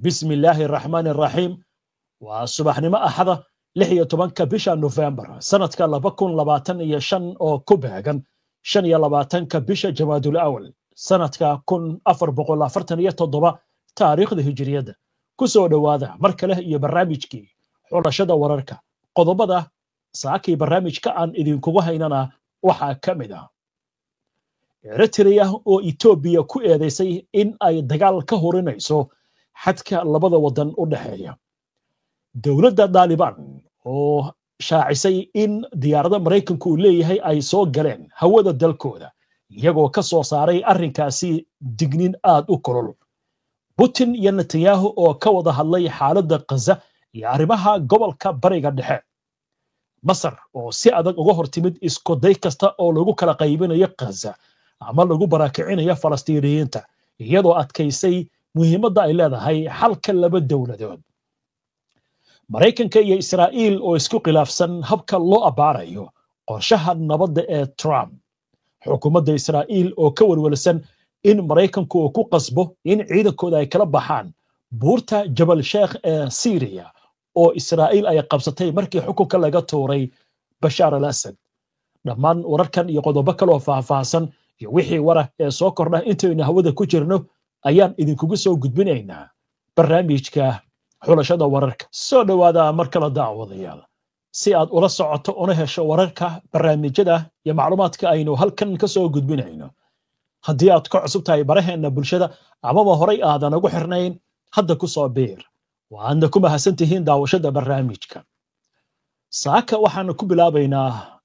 Bismillaahi araxmaani araxiim. Waa subaxnimo Axada, 16-ka bisha Nofembar sanadka 2025, oo ku beegan 25-ka bisha Jamaadul Awal sanadka 1447 taariikhda Hijiriyadda. Ku soo dhowaada mar kale iyo barnaamijkii Xulashada Wararka. Qodobada saakii barnaamijka aan idinkugu haynana waxaa ka mid ah Eritrea oo Etoobiya ku eedaysay in ay dagaal ka hurinayso xadka labada waddan u dhexeeya, dowladda Daalibaan oo shaacisay in diyaarada Maraykanku uu leeyahay ay soo galeen hawada dalkooda, iyagoo ka soo saaray arrinkaasi dignin aad u kulul, Putin iyo Netanyahu oo ka wada hadlay xaaladda Khaza iyo arrimaha gobolka Bariga Dhexe, Masar oo si adag uga hor timid iskuday kasta oo lagu kala qaybinayo Khaza ama lagu barakicinayo Falastiiniyiinta, iyadoo adkaysay muhiimadda ay leedahay xalka laba dowladood, Maraykanka iyo Israa'iil oo isku khilaafsan habka loo abbaarayo qorshaha nabadda ee Trump, xukuumadda Israa'iil oo ka welwelsan in Maraykanku uu ku qasbo in ciidankooda ay kala baxaan buurta Jabal Sheekh ee Siiriya oo Israa'iil ay qabsatay markii xukunka laga tuuray Bashaar al Asad. Dhammaan wararkan iyo qodobo kaloo faahfaahsan iyo wixii warah ee soo kordha intaynu hawada ku jirno ayaan idinkugu soo gudbinaynaa barnaamijka Xulashada Wararka. Soo dhowaada mar kale, daawadayaal. Si aad ula socoto una hesho wararka, barnaamijyada iyo macluumaadka aynu halkan ka soo gudbinayno, haddii aad ka cusub tahay baraheenna bulshada amaba horay aadan ugu xirnayn, hadda ku soo biir. Waadna ku mahadsan tihiin daawashada barnaamijka. Saaka waxaanu ku bilaabaynaa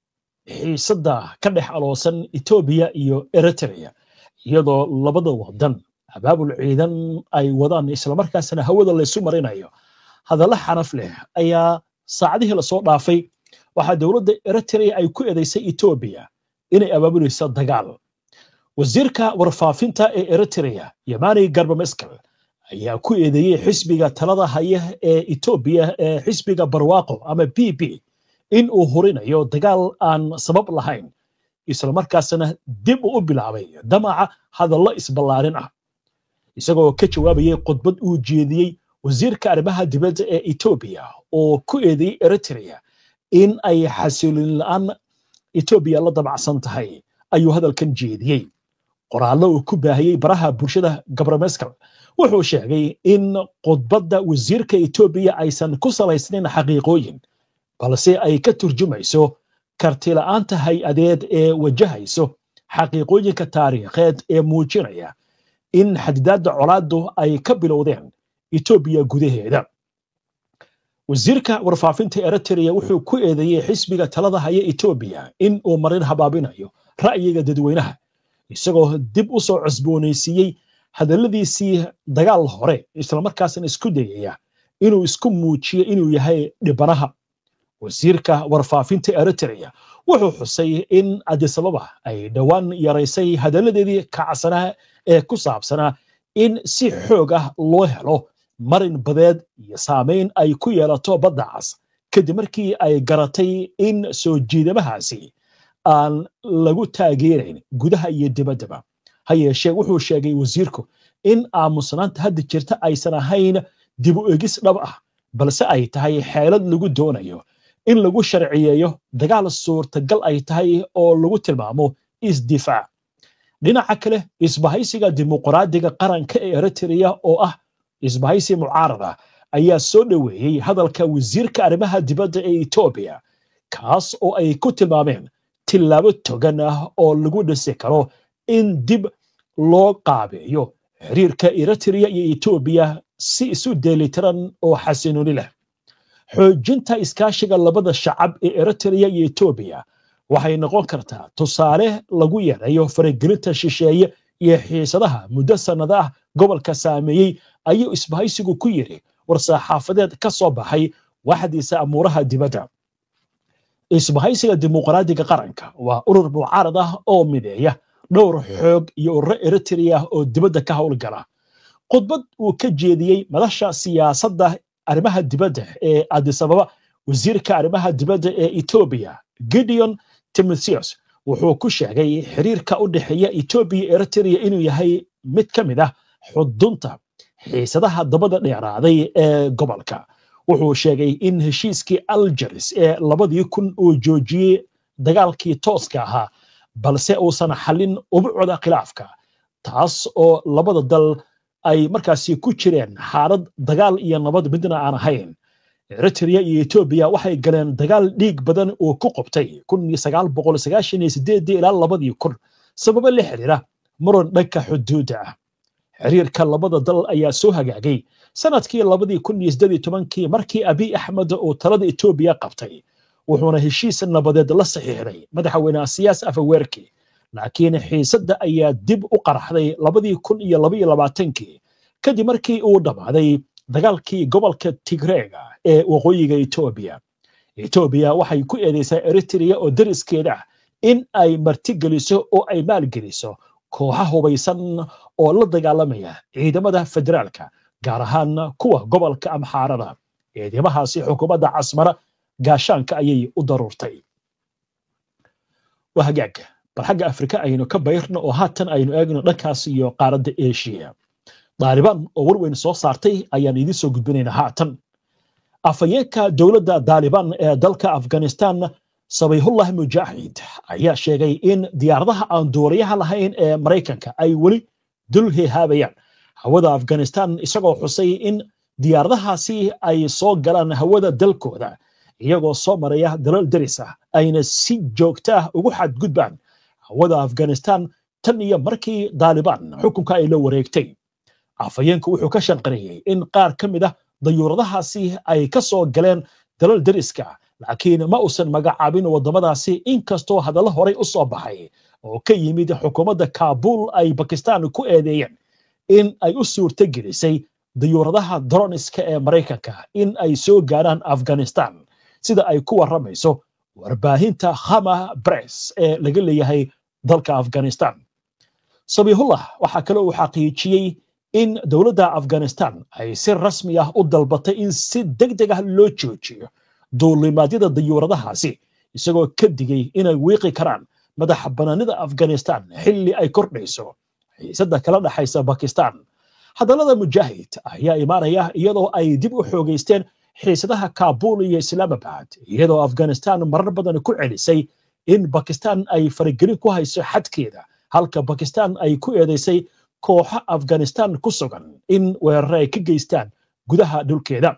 xiisadda ka dhex aloosan Etoobiya iyo Eritrea, iyadoo labada wadan abaabul ciidan ay wadaan, islamarkaasna hawada laysu marinayo hadallo xanaf leh. Ayaa saacadihii lasoo dhaafay waxaa dowladda Eritrea ay ku eedaysay Etoobiya inay abaabulayso dagaal. Wasiirka warfaafinta ee Eritrea, Yamani Garbameskel, ayaa ku eedeeyey xisbiga talada haya ee Etoobiya ee xisbiga Barwaaqo ama PP in uu hurinayo dagaal aan sabab lahayn, islamarkaasna dib uu u bilaabay damaca hadallo isballaarin ah. Isagoo ka jawaabayay khudbad uu jeediyey wasiirka arrimaha dibadda ee Etoobiya oo ku eedeeyey Eritrea in ay xasilooni la'aan Etoobiya la dabacsan tahay, ayuu hadalkan jeediyey. Qoraallo uu ku baahiyey baraha bulshada, Gabrameskel wuxuu sheegay in khudbadda wasiirka Etoobiya aysan ku salaysnayn xaqiiqooyin, balse ay ka turjumayso kartila'aanta hay-adeed ee wajahayso xaqiiqooyinka taariikheed ee muujinaya in xadidaadda colaaddu ay ka bilowdeen Etoobiya gudaheeda. Wasiirka warfaafinta Eritrea wuxuu ku eedeeyey xisbiga talada haya Etoobiya in uu marin habaabinayo ra'yiga dadweynaha, isagoo dib u soo cusboonaysiiyey hadalladiisii dagaal hore, islamarkaasna isku dayaya inuu isku muujiyo inuu yahay dhibanaha. Wasiirka warfaafinta Eritrea wuxuu xusay in Adisababa ay dhowaan yaraysay hadalladeedii kacsanaa ee ku saabsanaa in si xoog ah loo helo marin badeed iyo saamayn ay ku yeelato Badda Cas, kadib markii ay garatay in soo jiidamahaasi aan lagu taageerayn gudaha iyo dibaddaba. Ha yeeshee, wuxuu sheegay wasiirku in aamusnaanta hadda jirta aysan ahayn dib u egis dhab ah, balse ay tahay xeelad lagu doonayo in lagu sharciyeeyo dagaal suurtagal ay tahay oo lagu tilmaamo isdifaac. Dhinaca kale, Isbahaysiga Dimuqraadiga Qaranka ee Eritrea oo ah isbahaysi mucaarada ayaa soo dhoweeyey hadalka wasiirka arrimaha dibadda ee Etoobiya, kaas oo ay ku tilmaameen tillaabo togan ah oo lagu dhisi karo in dib loo qaabeeyo xiriirka Eritrea iyo Etoobiya si isu dheelitiran oo xasiinooni leh. Xoojinta iskaashiga labada shacab ee Eritrea iyo Etoobiya waxay noqon kartaa tusaale lagu yareeyo faragelinta shisheeye iyo xiisadaha muddo sannado ah gobolka saameeyey, ayuu isbahaysigu ku yidhi war-saxaafadeed ka soo baxay waaxdiisa amuuraha dibadda. Isbahaysiga Dimuqraadiga Qaranka waa urur mucaarad ah oo mideeya dhowr xoog iyo ururo Eritrea oo dibadda ka howlgala. Khudbad uu ka jeediyey madasha siyaasadda arrimaha dibadda ee Adisababa, wasiirka arrimaha dibadda ee Etoobiya, Gideon Timotheus, wuxuu ku sheegay xiriirka u dhexeeya Etoobiya Eritrea inuu yahay mid ka mid ah xudunta Xiisadaha dabada dheeraaday ee gobolka. Wuxuu sheegay in heshiiskii Algeris ee 2000 uu joojiyey dagaalkii tooska ahaa, balse uusan xallin ubucda khilaafka, taas oo labada dal ay markaasi ku jireen xaalad dagaal iyo nabad midna aan ahayn. Eritrea iyo Etoobiya waxay galeen dagaal dhiig badan oo ku qubtay 1998 ilaa 2000, sababo la xiriira muran dhanka xuduudda ah. Xiriirka labada dal ayaa soo hagaagay sanadkii 2018-kii, markii Abiy Axmed uu talada Etoobiya qabtay, wuxuuna heshiis nabadeed la saxiixday madaxweyne Asiyaas Afaweerki. Laakiin xiisadda ayaa dib u qaraxday 2022-kii, kadib markii uu dhammaaday dagaalkii gobolka Tigreega ee waqooyiga Etoobiya. Etoobiya waxay ku eedeysaa Eritrea oo deriskeeda ah in ay martigeliso oo ay maalgeliso kooxa hubaysan oo la dagaalamaya ciidamada federaalka, gaar ahaan kuwa gobolka Amxaarada. Eedeymahaasi xukuumadda Casmara gaashaanka ayay u daruurtay. Waa hagaag, bal xagga Afrika aynu ka bayrno oo haatan aynu eegno dhankaas iyo qaaradda Eshiya. Daalibaan oo warweyn soo saartay ayaan idiin soo gudbinaynaa haatan. Afhayeenka dowladda Daalibaan ee dalka Afghanistan, Sabayhullah Mujaahid, ayaa sheegay in diyaaradaha aan duuriyaha lahayn ee Maraykanka ay weli dul hehaabayaan hawada Afghanistan, isagoo xusay in diyaaradahaasi ay soo galaan hawada dalkooda iyagoo soo maraya dalal deris ah, ayna si joogta ah ugu xadgudbaan hawada Afghanistan tan iyo markii Daalibaan xukunka ay la wareegtay. Afhayeenku wuxuu ka shanqareeyey in qaar ka mid ah dayuuradahaasi ay ka soo galeen dalal deriska, laakiin ma uusan magacaabin waddamadaasi, inkastoo hadallo horay u soo baxay oo ka yimid xukuumadda Kaabul ay Bakistan ku eedeeyeen in ay u suurto gelisay dayuuradaha droniska ee Maraykanka in ay soo gaaraan Afghanistan, sida ay ku warramayso warbaahinta Khama Press ee laga leeyahay dalka Afghanistan. Sabihullah waxaa kale uu xaqiijiyey in dowladda Afghanistan ay si rasmi ah u dalbatay in si deg deg ah loo joojiyo duulimaadyada dayuuradahaasi, isagoo ka digay inay wiiqi karaan madaxa banaanida Afghanistan xilli ay kordhayso xiisadda kala dhexaysa Bakistan. Hadallada Mujaahid ayaa imaanaya iyadoo ay dib u xoogaysteen xiisadaha Kaabul iyo Islaamabad, iyadoo Afghanistan marar badan ku celisay in Bakistan ay faragelin ku hayso xadkeeda, halka Bakistan ay ku eedeysay kooxo Afghanistan ku sugan in weerare ay ka geystaan gudaha dhulkeeda.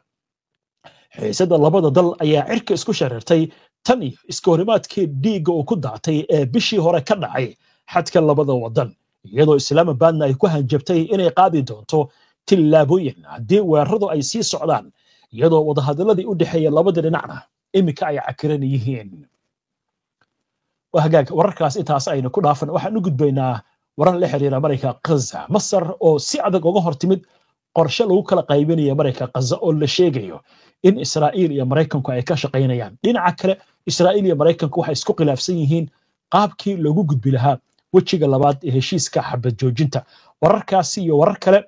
Xiisadda labada dal ayaa cirka isku shareertay tan iyo iska horimaadkii dhiigga uu ku daatay ee bishii hore ka dhacay xadka labada wadan, iyadoo Islaamabadna ay ku hanjabtay inay qaadi doonto tillaabooyin haddii weeraradu ay sii socdaan, iyadoo wadahadaladii u dhexeeya labada dhinacna iminka ay cakiran yihiin. Waa hagaag, wararkaas intaas aynu ku dhaafan. Waxaan u gudbaynaa warar la xiriira marayka Ghaza. Masar oo si adag uga hortimid qorshe lagu kala qaybinayo marayka Ghaza oo la sheegayo in Israa'iil iyo Maraykanku ay ka shaqaynayaan. Dhinaca kale, Israa'iil iyo Maraykanku waxay isku khilaafsan yihiin qaabkii loogu gudbi lahaa wejiga labaad ee heshiiska xabad joojinta. Wararkaasi iyo warar kale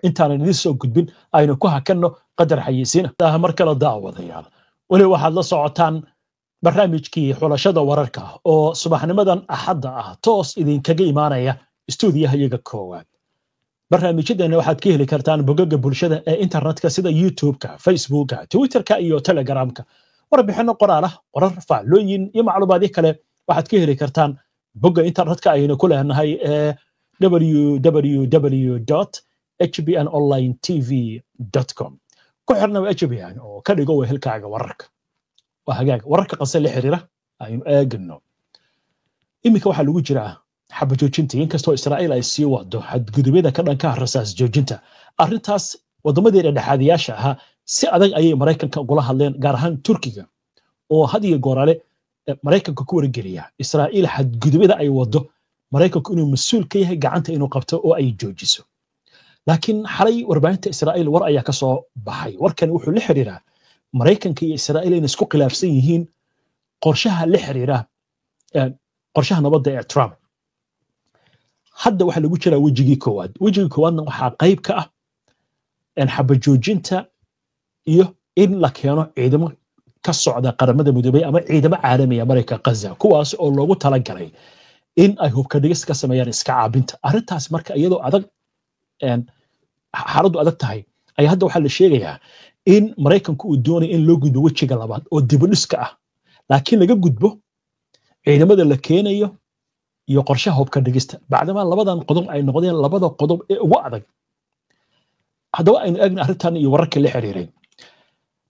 intaanan idiin soo gudbin, aynu ku hakanno qadar xayeysiina. Mar kale daawadayaal, weli waxaad la socotaan barnaamijkii xulashada wararka oo subaxnimadan Axadda ah toos idinkaga imaanaya istuudiyaha iyaga koowaad. Barnaamijyadeena waxaad ka heli kartaan bogaga bulshada ee internetka sida YouTube-ka, Facebooka, Twitterka iyo Telegramka. Warbixino qoraal ah, qorar, faallooyin iyo macluumaadyo kale waxaad ka heli kartaan bogga internetka aynu ku leenahay ee www.hbnonlinetv.com. Ku xirnaw HBN oo ka dhigo wehelkaaga wararka. Waa hagaag, wararka Qase la xiriira aynu eegno. Iminka waxaa lagu jiraa xabajoojinta, inkastoo Israa'iil ay sii wado xadgudubyada ka dhanka rasaas joojinta. Arrintaas waddamadii dhexdhexaadiyaasha ahaa si adag ayay Maraykanka ugula hadleen, gaar ahaan Turkiga oo had iyo goorale Maraykanka ku wargeliya Israa'iil xadgudubyada ay wado, Maraykanku inuu mas-uul ka yahay gacanta inuu qabto oo ay joojiso. Laakiin xalay warbaahinta Israa'iil war ayaa ka soo baxay. Warkani wuxuu la xiriiraa Maraykanka iyo Israa'iil inay isku khilaafsan yihiin qorshaha la xiriira qorshaha nabadda ee Trump. Hadda waxaa lagu jiraa wejigii koowaad. Wejigii koowaadna waxaa qayb ka ah xabajoojinta iyo in la keeno ciidamo ka socda Qaramada Midoobay ama ciidamo caalamiya marayka Ghaza, kuwaas oo loogu talagalay in ay hubka dhigis ka sameeyaan iska caabinta. Arrintaas marka iyadoo adag Xaaladdu adag tahay ayaa hadda waxaa la sheegayaa in Maraykanku uu doonayo in loo gudbo wejiga labaad oo dibudhiska ah, laakiin laga gudbo ciidamada la keenayo iyo qorshaha hubka dhigista, bacdamaa labadan qodob ay noqdeen labada qodob ee ugu adag. Haddaba aynu eegna arrintan iyo wararka la xiriiray.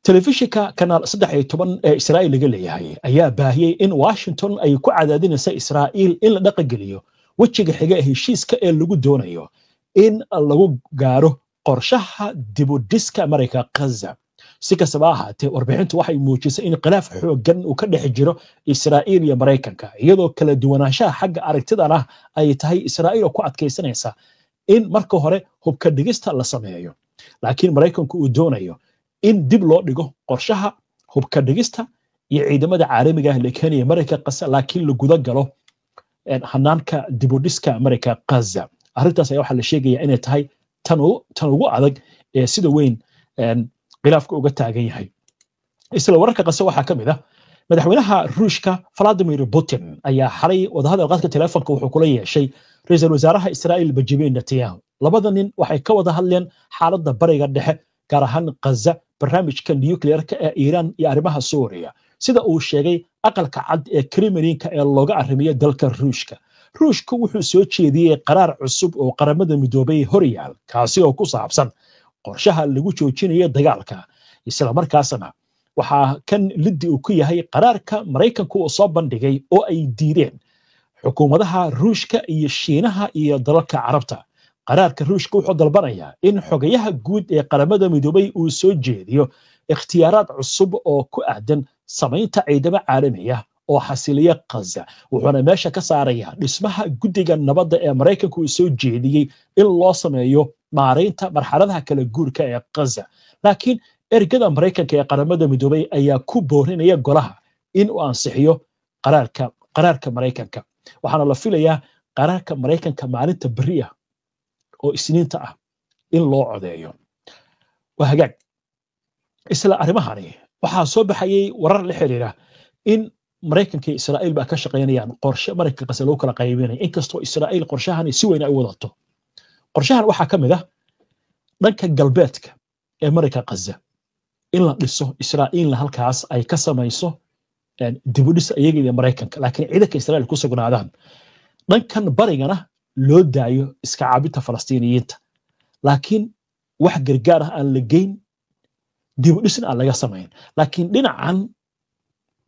Telefishinka Kanaal 13 ee Israa'iil laga leeyahay ayaa baahiyey in Washington ay ku cadaadinaysa Israa'iil in la dhaqangeliyo wejiga xiga ee heshiiska ee lagu doonayo in lagu gaaro qorshaha dibudhiska marayka Ghaza. Si kastaba ahaatee, warbixintu waxay muujisay in khilaaf xooggan uu ka dhex jiro Israa'iil iyo Maraykanka, iyadoo kala duwanaanshaha xagga aragtidan ah ay tahay Israa'iil oo ku adkaysanaysa in marka hore hubka dhigista la sameeyo, laakiin Maraykanku uu doonayo in dib loo dhigo qorshaha hubka dhigista iyo ciidamada caalamiga ah la keenaya marayka Qasa, laakiin la guda galo hanaanka dibudhiska marayka Ghaza. Arrintaas ayaa waxaa la sheegaya inay tahay tan ugu adag ee sida weyn khilaafka uga taagan yahay. Isla wararka Qase waxaa ka mid ah madaxweynaha Ruushka Vladimir Putin ayaa xalay wadahadal qadka teleefonka wuxuu kula yeeshay ra-iisul wasaaraha Israa'iil Benjamin Netanyahu. Labada nin waxay ka wada hadleen xaaladda Bariga Dhexe, gaar ahaan Ghaza, barnaamijka nuclearka ee Iiraan iyo arrimaha Suuriya, sida uu sheegay Aqalka Cad ee Kremlinka ee looga arrimiyo dalka Ruushka. Ruushku wuxuu soo jeediyey qaraar cusub oo Qaramada Midoobay horyaal, kaasi oo ku saabsan qorshaha lagu joojinayo dagaalka, islamarkaasna waxaa kan liddi uu ku yahay qaraarka Maraykanku uu soo bandhigay oo ay diideen xukuumadaha Ruushka iyo Shiinaha iyo dalalka Carabta. Qaraarka Ruushka wuxuu dalbanayaa in xogayaha guud ee Qaramada Midoobay uu soo jeediyo ikhtiyaaraad cusub oo ku aadan samaynta ciidamo caalami ah oo xasiliya Ghaza, wuxuuna meesha ka saarayaa dhismaha guddiga nabadda ee Maraykanku uu soo jeediyey in loo sameeyo maaraynta marxaladaha kala guurka ee Ghaza. Laakiin ergada Maraykanka ee Qaramada Midoobay ayaa ku boorinaya golaha in uu ansixiyo qaraarka Maraykanka, waxaana la filayaa qaraarka Maraykanka maalinta berri ah oo Isniinta ah in loo codeeyo. Waa hagaag. Isla arrimahani waxaa soo baxayay warar la xiriira in Maraykanka iyo Israa'iil baa ka shaqaynayaan qorshe maraykanka Qase lagu kala qaybinaya, inkastoo Israa'iil qorshahani si weyn ay u wadato. Qorshahan waxaa ka mid ah dhanka galbeedka ee marayka Ghaza in la dhiso, Israa'iilna halkaas ay ka samayso dibudhis iyaga iyo Maraykanka, laakiin ciidanka Israa'iil ku sugnaadaan. Dhankan barigana loo daayo iska caabinta Falastiiniyiinta, laakiin wax gargaar ah aan la geyn, dibudhisna aan laga samayn, laakiin dhinacan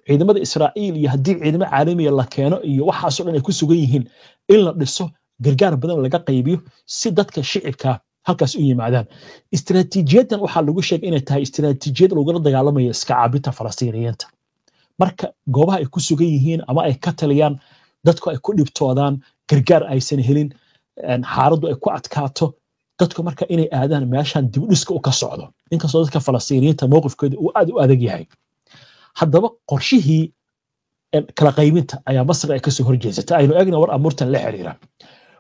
ciidamada Israa'iil iyo haddii ciidamo caalamiya la keeno iyo waxaasoo dhan ay ku sugan yihiin in la dhiso, gargaar badan laga qaybiyo si dadka shicibka halkaas u yimaadaan. Istiraatiijiyaddan waxaa lagu sheegay inay tahay istiraatiijiyad lagula dagaalamayo iska caabinta Falastiiniyiinta, marka goobaha ay ku sugan yihiin ama ay ka taliyaan dadku ay ku dhibtoodaan, gargaar aysan helin, xaaladdu ay ku adkaato dadku, marka inay aadaan meeshan dibudhiska u ka socdo, inkastoo dadka Falastiiniyiinta mowqifkooda uu aad u adag yahay. Haddaba qorshihii kala qaybinta ayaa Masar ay kasoo horjeesatay. Aynu eegna war amuurtan la xiriira.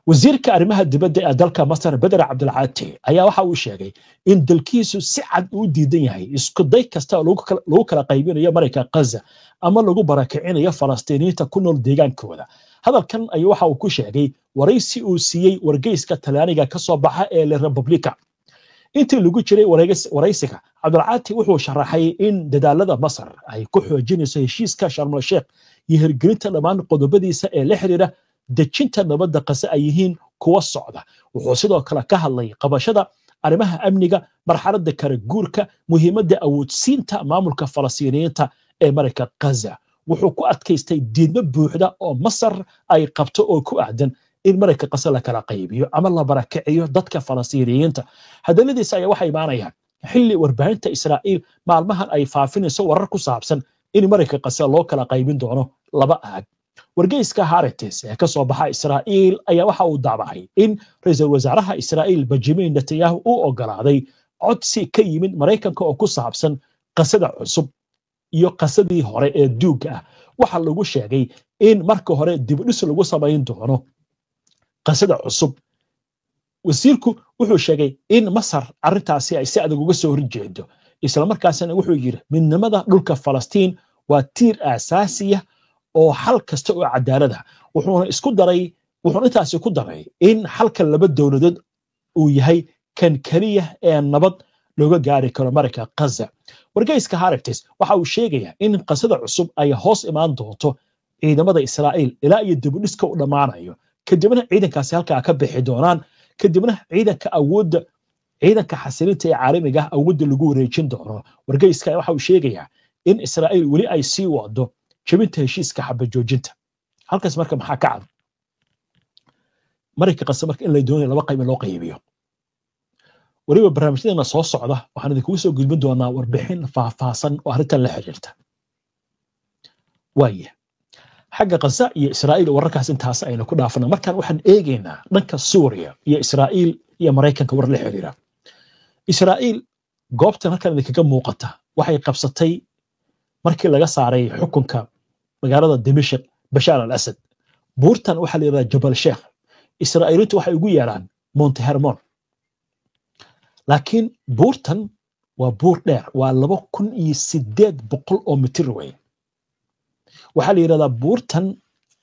Wasiirka arrimaha dibadda ee dalka Masar Beder Cabdilcaati ayaa waxa uu sheegay in dalkiisu si cad uu diidan yahay isku day kasta oo lagu kala qaybinayo marayka Ghaza ama lagu barakicinayo Falastiiniyiinta ku nool deegaankooda. Hadalkan ayuu waxa uu ku sheegay waraysi uu siiyey wargeyska Talyaaniga ka soo baxa ee Le Republica. Intii lagu jiray waraysiga, Cabdulcaati wuxuu sharaxay in dadaalada Masar ay ku xoojinayso heshiiska Sharmal Sheekh iyo hirgelinta dhammaan qodobadiisa ee la xiriira dejinta nabadda Qase ay yihiin kuwa socda. Wuxuu sidoo kale ka hadlay qabashada arrimaha amniga, marxaladda kala guurka, muhiimadda awoodsiinta maamulka Falastiiniyiinta ee marayka Ghaza. Wuxuu ku adkaystay diidmo buuxda oo Masar ay qabto oo ku aadan in marayka Qase la kala qaybiyo ama la barakiciyo dadka Falastiiniyiinta. Hadalladiisa ayaa waxay imaanayaan xilli warbaahinta Israa'iil maalmahan ay faafinayso warar ku saabsan in marayka Qase loo kala qaybin doono laba aag. Wargeyska Haaretes ee ka soo baxa Israa'iil ayaa waxa uu daabacay in ra-iisul wasaaraha Israa'iil Benjamin Netanyahu uu ogolaaday codsi ka yimid Maraykanka oo ku saabsan qasada cusub iyo qasadii hore ee duugga ah. Waxaa lagu sheegay in marka hore dibudhis lagu samayn doono qasada cusub. Wasiirku wuxuu sheegay in Masar arrintaasi ay si adag uga soo horjeedo, islamarkaasina wuxuu yidhi midnimada dhulka Falastiin waa tiir aasaasiya oo xal kasta oo cadaalad ah, wuxuuna isku daray, wuxuuna intaasi ku daray in xalka laba dowladood uu yahay Kan keliya ee nabad looga gaari karo marka Gaza. Wargeyska Haaretz waxa uu sheegayaa in qasada cusub ay hoos imaan doonto ciidamada Israa'iil ilaa iyo dibudhiska u dhammaanayo, kadibna ciidankaasi halkaa ka bixi doonaan, kadibna ciidanka awoodda ciidanka xasilinta ee caalamiga ah awoodda lagu wareejin doono. Wargeyska waxa uu sheegayaa in Israa'iil weli ay sii wado jebinta heshiiska xabajoojinta. Halkaas marka maxaa ka cad? Marayka Qasa marka in la doonayo laba qayb in loo qaybiyo. Weliba barnaamijyadeena soo socda waxaan idinkugu soo gudbin doonaa warbixin faahfaahsan oo arrintan la xiriirta. Waaya, xagga Gaza iyo Israa'iil wararkaas intaas aynu ku dhaafana. Markaan waxaan eegaynaa dhanka Suuriya iyo Israa'iil iyo Maraykanka war la xiriira. Israa'iil goobtan halkan idinkaga muuqata waxay qabsatay markii laga saaray xukunka magaalada Dimashq Bashaar al Asad. Buurtan waxaa la yidhahdaa Jabal Sheekh, Israa'iiliintu waxay ugu yeeraan Monte Hermon, laakiin buurtan waa buur dheer, waa 2800 oo mitir wey. Waxaa la yidhahdaa buurtan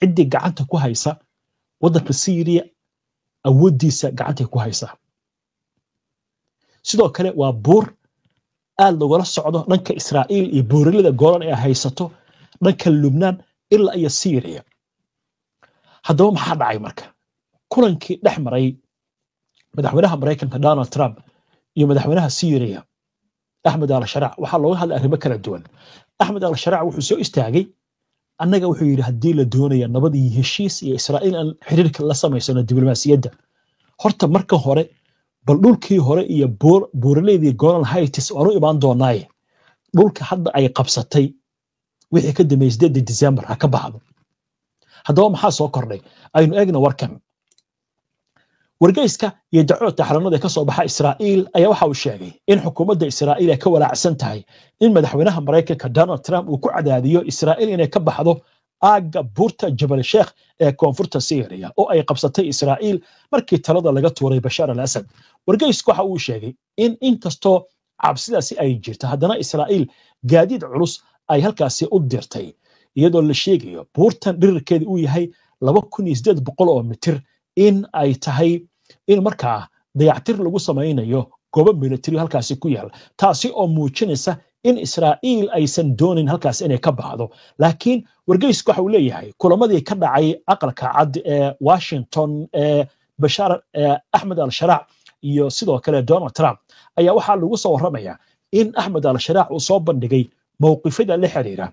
ciddii gacanta ku haysa waddanka Syria awooddiisa gacantay ku haysaa. Sidoo kale waa buur aad logala socdo dhanka Israa'iil iyo buuralida Golan ee haysato dhanka Lubnaan ilaa iyo Syria. Haddaba maxaa dhacay marka kulankii dhex maray madaxweynaha Maraykanka Donald Trump iyo madaxweynaha Syria Axmed al Sharac? Waxaa looga hadlay arrimo kala duwan. Axmed al Sharac wuxuu soo istaagay annaga, wuxuu yidhi haddii la doonaya nabad iyo heshiis iyo Israa'iil aan xiriirka la samaysano diblomaasiyadda, horta marka hore bal dhulkii hore iyo buuraleydii Golan Heights waanu imaan doonaaye, dhulka hadda ay qabsatay wixii ka dambeeyey 8 December ha ka baxdo. Haddaba maxaa soo kordhay? Aynu eegna warkan. Wargeyska iyo Dacood taxranada ka soo baxa Israa'iil ayaa waxa uu sheegay in xukuumadda Israa'iil ay ka walaacsan tahay in madaxweynaha Maraykanka Donald Trump uu ku cadaadiyo Israa'iil inay ka baxdo aagga buurta Jabal Sheekh ee koonfurta Syria oo ay qabsatay Israa'iil markii talada laga tuuray Bashaar al Asad. Wargeysku waxa uu sheegay in inkastoo cabsidaasi ay jirto, haddana Israa'iil gaadiid culus ay halkaasi u dirtay, iyadoo la sheegayo buurtan dhirirkeeda uu yahay 2800 oo mitir in ay tahay in markaa dayactir lagu samaynayo goobo military halkaasi ku yaal, taasi oo muujinaysa in Israa'iil aysan doonin halkaas inay ka baxdo. Laakiin wargeysku waxa uu leeyahay kulamadii ka dhacay Aqalka Cad ee Washington ee Bashaar Axmed al Sharac iyo sidoo kale Donald Trump ayaa waxaa lagu soo warramayaa in Axmed al Sharac uu soo bandhigay mowqifyada la xiriira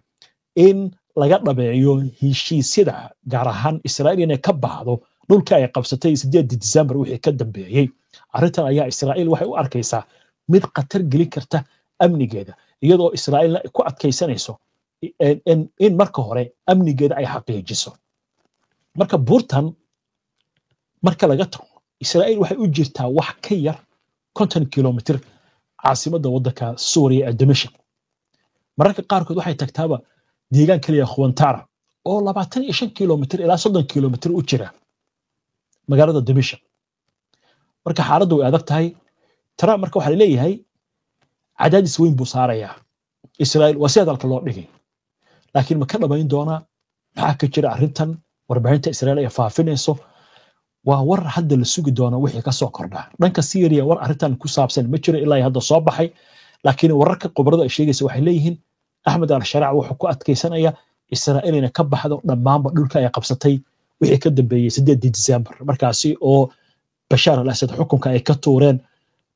in laga dhabeeyo heshiisyada, gaar ahaan Israa'iil inay ka baxdo dhulka ay qabsatay 8 December wixii ka dambeeyey. Arrintan ayaa Israa'iil waxay u arkaysaa mid khatar gelin karta amnigeeda, iyadoo Israa'iilna ku adkaysanayso in marka hore amnigeeda ay xaqiijiso. Marka buurtan marka laga tago, Israa'iil waxay u jirtaa wax ka yar 50 kilomitir caasimadda waddanka Suuriya ee Dimashq. Mararka qaarkood waxay tagtaaba deegaan keliya Khuwantara oo 25 kilomitir ilaa 30 kilomitir u jira magaalada Dimashq. Marka xaaladdu way adag tahay. Trump marka waxaa leeyahay cadaadis weyn buu saarayaa Israa'iil, waa si hadalka loo dhigay, laakiin ma ka dhamayn doonaa? Maxaa ka jira arrintan warbaahinta Israa'iil ay faafinayso? Waa war hadda la sugi doono wixii ka soo kordha. Dhanka Syria war arrintan ku saabsan ma jiro ilaa hadda soo baxay, laakiin wararka khubarada ay sheegaysa waxay leeyihiin Axmed al Sharac wuxuu ku adkaysanaya Israa'iil inay ka baxdo dhammaanba dhulka ay qabsatay wixii ka dambeeyey 8 December, markaasi oo Bashaar al Asad xukunka ay ka tuureen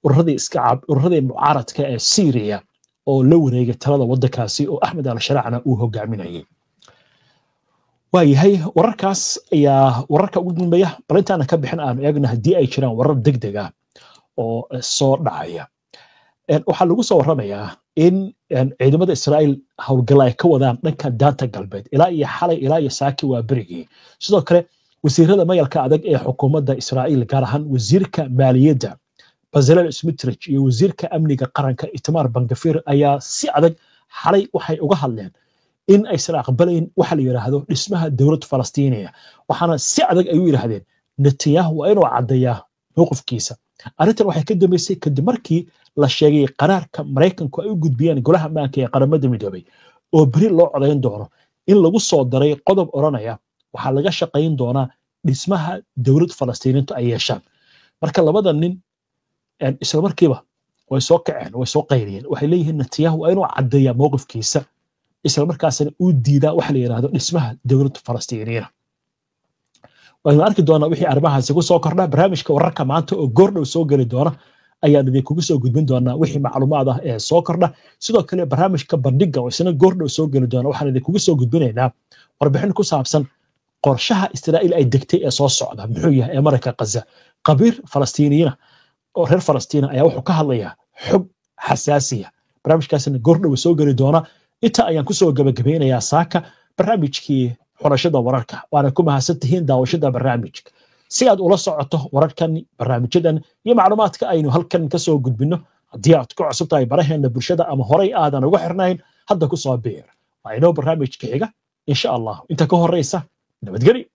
ururadii mucaaradka ee Syria oo la wareegay talada waddankaasi oo Axmed al Sharacna uu hogaaminayay. Waayahay, wararkaas ayaa wararka ugu dambeeya. Bal intaana ka bixin aanu eegno haddii ay jiraan warar degdeg ah oo soo dhacaya. Waxaa lagu soo warramayaa in ciidamada Israa'iil howlgalla ay ka wadaan dhanka Daanta Galbeed ilaa iyo xalay ilaa iyo saaki waa berigii. Sidoo kale wasiirada mayalka adag ee xukuumadda Israa'iil, gaar ahaan wasiirka maaliyadda Bezalel Smotrich iyo wasiirka amniga qaranka Itamar Ben-Gvir, ayaa si adag xalay waxay uga hadleen in aysan aqbalayn waxa la yidhaahdo dhismaha dowlad Falastiiniya. Waxaana si adag ay u yidhaahdeen Netanyahu waa inuu caddeeyaa mowqifkiisa. Arrintan waxay ka dambeysay kadib markii la sheegay qaraarka Maraykanku ay u gudbiyeen Golaha Ammaanka ee Qaramada Midoobay oo beri loo codayn doono in lagu soo daray qodob odhanaya waxaa laga shaqayn doonaa dhismaha dowlad Falastiiniintu ay yeeshaan. Marka labada nin Isla markiiba way soo kaceen, way soo qayriyeen. Waxay leeyihiin Netanyahu waa inuu caddeeyaa mowqifkiisa, isla markaasna uu diidaa waxa la yidhaahdo dhismaha dowladda Falastiiniyiina. Waynu arki doonaa wixii arrimahaasi ku soo kordha. Barnaamijka wararka maanta oo goordhow soo geli doona ayaan idinkugu soo gudbin doonaa wixii macluumaad ah ee soo kordha. Sidoo kale barnaamijka bandhiga oo isna goordhow soo geli doona waxaan idinkugu soo gudbinaynaa warbixin ku saabsan qorshaha Israa'iil ay degtay ee soo socda muxuu yahay ee marinka Qaza. Qabiir Falastiiniyiina oo reer Falastiina ayaa wuxuu ka hadlayaa xog xasaasiya. Barnaamijkaasina goordhow soo geli doona. Inta ayaan kusoo gabagabeynayaa saaka barnaamijkii xulashada wararka, waana ku mahadsan tihiin daawashada barnaamijka. Si aad ula socoto wararkan, barnaamijyadan iyo macluumaadka aynu halkan ka soo gudbinno, haddii aad ku cusub tahay baraheena bulshada ama horay aadan uga xirnayn, hadda ku soo biir. Waa inoo barnaamijka xiga insha Allah. Inta ka horeysa, nabadgelyo.